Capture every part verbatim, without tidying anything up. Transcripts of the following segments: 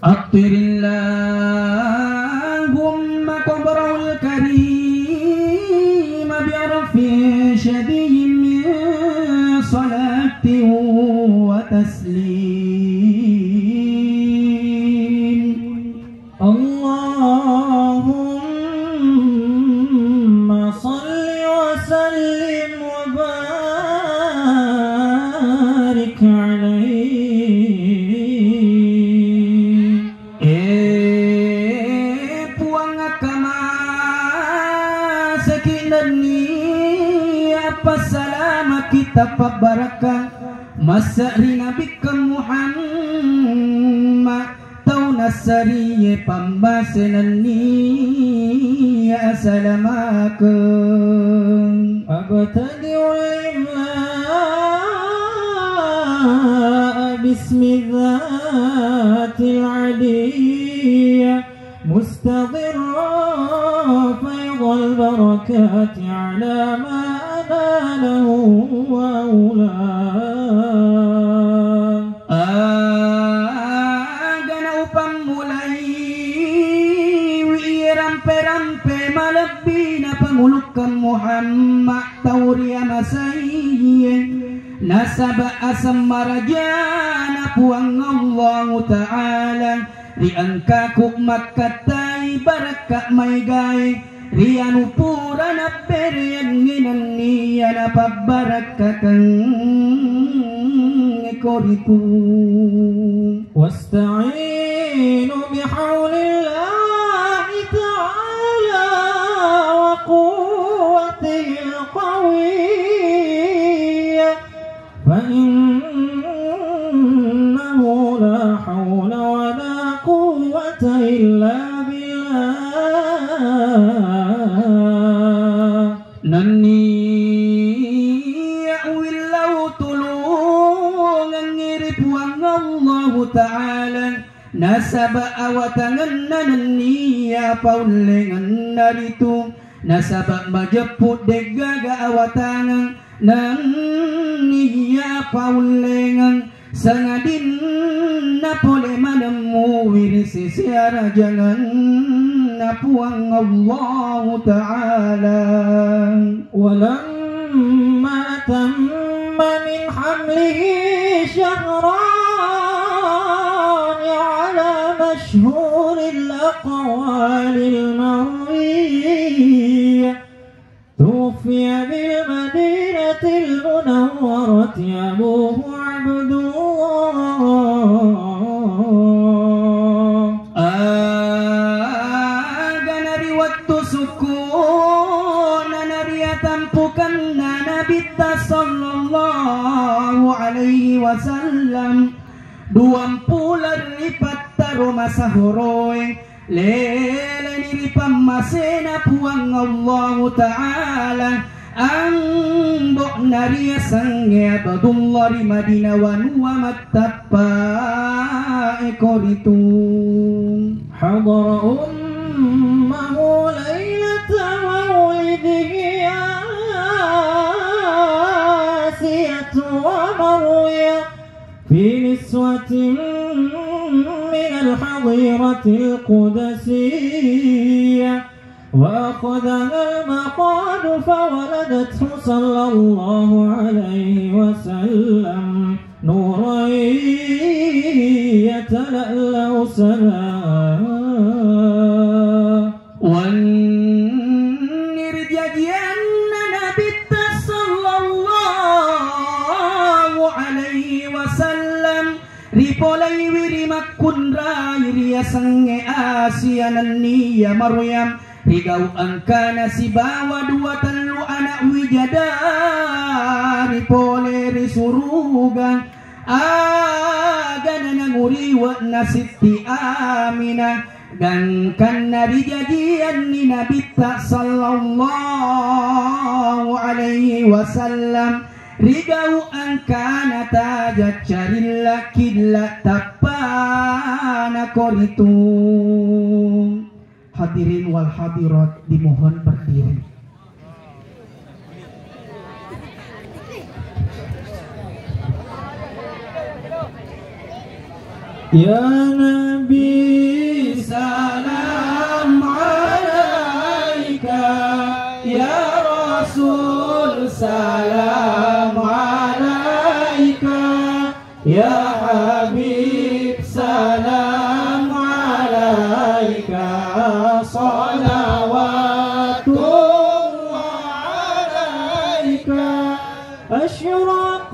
عطر اللهم قبره الكريم بعرف شذي من صلاة وتسليم. اللهم صل وسلم وبارك عليه. Eh, Puang, akkamaseki nenniya passalamaki tapabbarakka massa ri Nabikka Muhammad. Tau nassariye pammase nenniya asalamakeng. أبتدئ الإملاء باسم الذات العلية مستظرا فيض البركات على ما أناله وأولاه. Aga na upammulaiwi iye rampe-rampe malebbina pangulukkeng Muhammad tau ri amasaiye, nasaba aseng marajana Puang Allahu Ta'ala ri engkaku makkattai barakka maegae ri anu pura nabbereangngi nenniya napabbarakkakengnge koritu. واستعينوا بحول الله تعالى وقوته القوية فإنه لا حول ولا قوة إلا بالله. Nenniya uwillau tulungengngi ri Puang Allahu Ta'ala, nasaba awatangenna nenniya paullengenna ritu, nasaba majeppu de'gaga awatangeng nenniya paullengeng, sangadinna pole manemmuwi ri sese arajangenna Puang Allahu Ta'ala. ولما تم من حمله شهران على مشهور الأقوال المروية توفي بالمدينة المنورة أبوه عبد الله. Aga na ri wettu sukku'na na ri atampukenna Nabitta sallallahu alaihi wasallam, duampuleng ri pattaro masahoroe, leleni ri pammasena Puang Allahu Ta'ala, ambo'na riasengnge Abdullah ri Madinah wanua mattappae koritu. حضر أمه ليلة مولده آسية ومريم في نسوة من الحظيرة القدسية، وأخذها المخاض فولدته صلى الله عليه وسلم نورا يتلألأ سناه. Wenni rijajianna Nabitta sallallahu alaihi wasallam, ripolaiwi ri makkunrai riasengnge Asia nenniya Maryam, rigau engkana sibawa dua tellu ana' wijadari pole ri suruga. Aga na nanguriwe'na Sitti Aminah, gangkanna rijajianni Nabitta sallallahu alaihi wasallam, rigau engkana tajang carilla-killa tappana koritu. Hadirin wal hadirat dimohon berdiri. يا نبي سلام عليك، يا رسول سلام عليك، يا حبيب سلام عليك، صلوات الله عليك. أشرق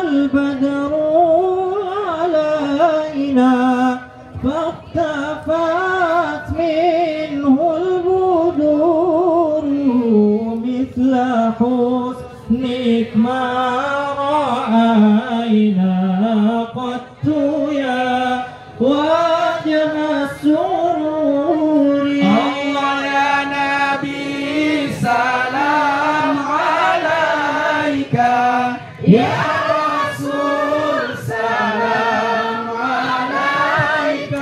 البدر علينا فاختفت منه البدور، مثل حسنك ما رأينا قط يا وجه السرور. الله يا نبي سلام عليك، يا رسول سلام عليك،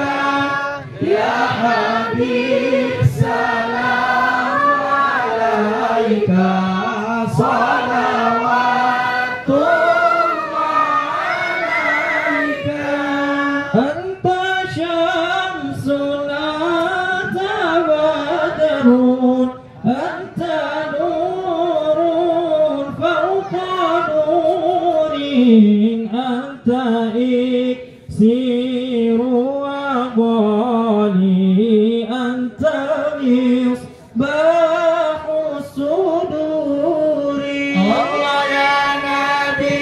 يا حبيب سلام عليك، صلوات الله عليك. أنت شمس، أنت بدر، أنت نور فوق نور، أنت إكسير وغالي، أنت مصباح الصدور. الله يا نبي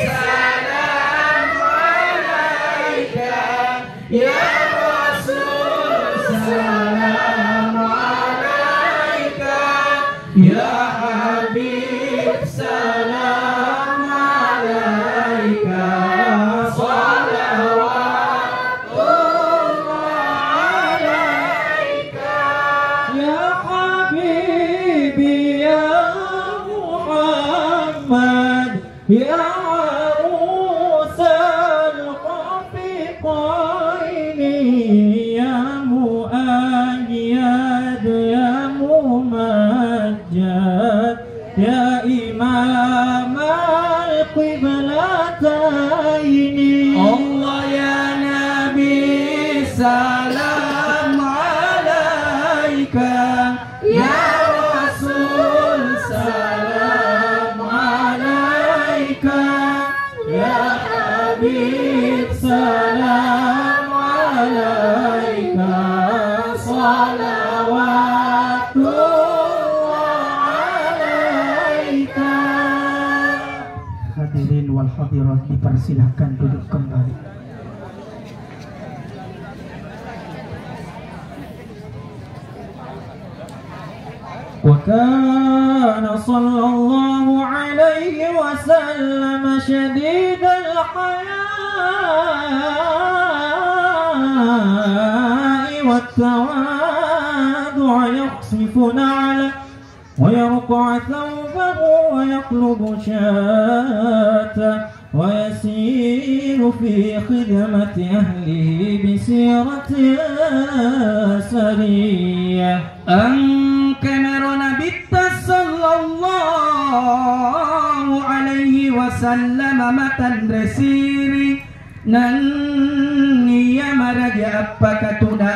سلام عليك، يا رسول سلام عليك، يا حبيب سلام عليك، صلوات الله عليك. يا حبيبي يا محمد، يا عروس الخافقين، يا مؤيد، يا ممجد، يا إمام القبلتين. الله يا نبي سلام عليك، يا رسول سلام عليك، يا حبيب سلام عليك، صلوات الله عليك. Hadirin wal hadirat dipersilakan duduk kembali. وكان صلى الله عليه وسلم شديد الحياء والتواضع، يخصف نعله ويرقع ثوبه ويقلب شاته ويسير في خدمة أهله بسيرة سرية. Engka naro Nabitta sallallahu alaihi wasallam matanre siri, nenniya maraja appakatuna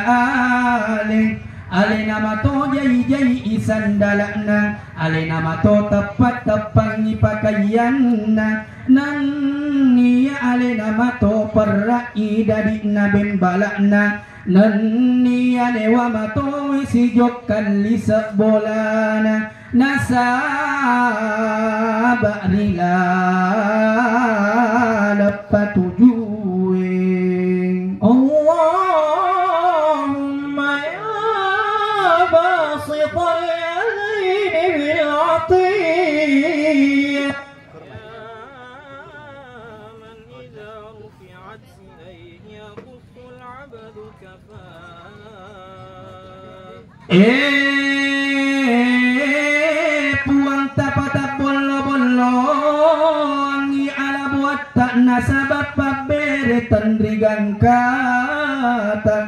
ale, alena mato jai-jai i sandala'na, alena mato teppa-teppangngi pakaiyanna, nenniya alena mato perra'i dadi'na bembala'na, nenniya newa matoi sijokkan lise' bolana, nasaba ri laleng patujue. اللهم يا باسط اليدين بالعطية، يا من إذا رفعت إليه يبث العبد كفاه. Eh, Puang tapatapbollo-bolloangngi ala buatta nasaba pabbere tenri gangkata.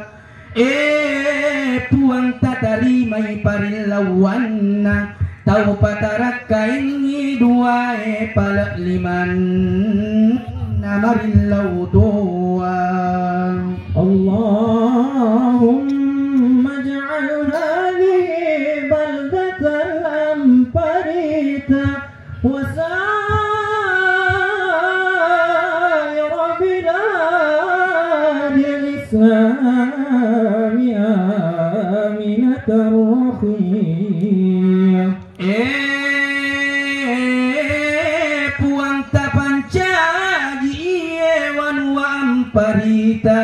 Eh, Puang tatarimai parillauanna tau patarakkaingngi duae pale' limanna. Namarillaudoa. اللهم اجعل هذه بلدة أمبريتا وسائر بلاد الإسلام آمنة رخية. Eh, Puang tapancaji iye wanua Amparita,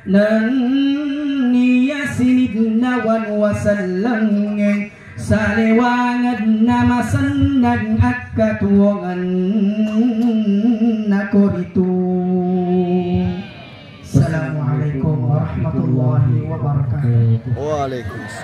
nenniya sininna wanua sellengngeng, salewangenna masennang akkatuwongenna koritu. Assalamualaikum warahmatullahi wabarakatuh. Waalaikumsalam.